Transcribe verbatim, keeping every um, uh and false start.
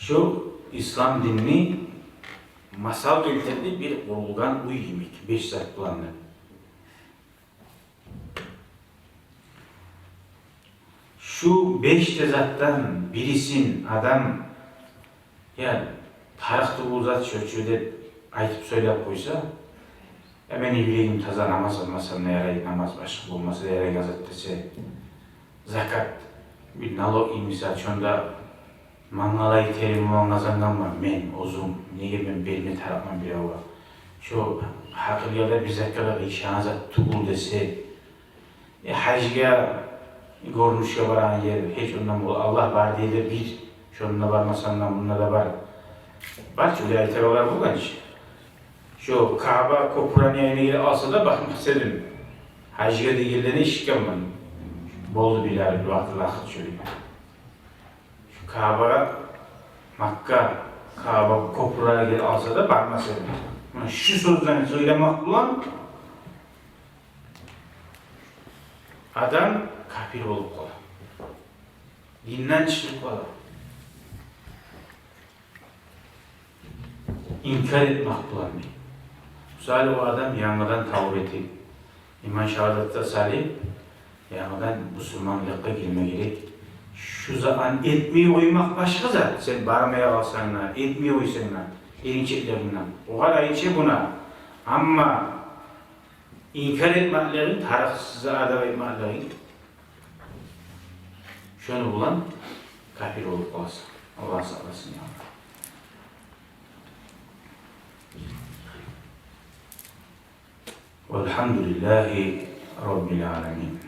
Шу ислам динни масал гелтирди бир къурулгъан уьй йимик, беш зат булан да. Шу беш де затдан бирисин адам, я, тарыкъ тюгюл зат шо чу деп айтып сёйлеп къойса, я, мени юрегим таза, намаз къылмасам да ярай, намаз башгъа болмаса да ярайгъан зат десе, закат, бир налог йимик зат, шонда мангалай терим булан къазангъанман мен оьзюм, неге мен берме тарыкъман биревге? Шо гьакъылгъа да, бир затгъа да къыйышагъан зат тюгюл десе, э, гьажгъа, гёрюнюшге барагъан ер, гьеч ондан бол, Аллагь бар дей де бир, шонда бармасанг да, мунда да бар. Бар чы, олай айтагъанлар болгъан чы. Шо Кааба кёпюрни янына гелип алса да бармас эдим. Гьажгъа дегенлени эшитгенмен. Болду бир ярым вакъти вакъыт шолай. Шо Кааба, Макка, Кааба кёпюрге гелип алса да бармас эдим. Муна шу сёзлени сёйлемек булан адам капир болуп къала. Динден чыгъып къала. Инкар этмек булан дей. Мисали, о адам янгыдан тавба этип, иман шагьадат да салып, янгыдан бусурманлыкъгъа гирме герек. Шу затны этмей къоймакъ башгъа зат. Сен бармай къалсанг да, этмей къойсанг да, эринчеклерингден, огъар айрыча гюнагь. Амма инкар этмеклигинг, тарыкъсыз адам этмеклигинг, шону булан капир болуп къаласан. Аллагь сакъласын, я Аллагь. Валгьамдулиллагьи раббил аламин.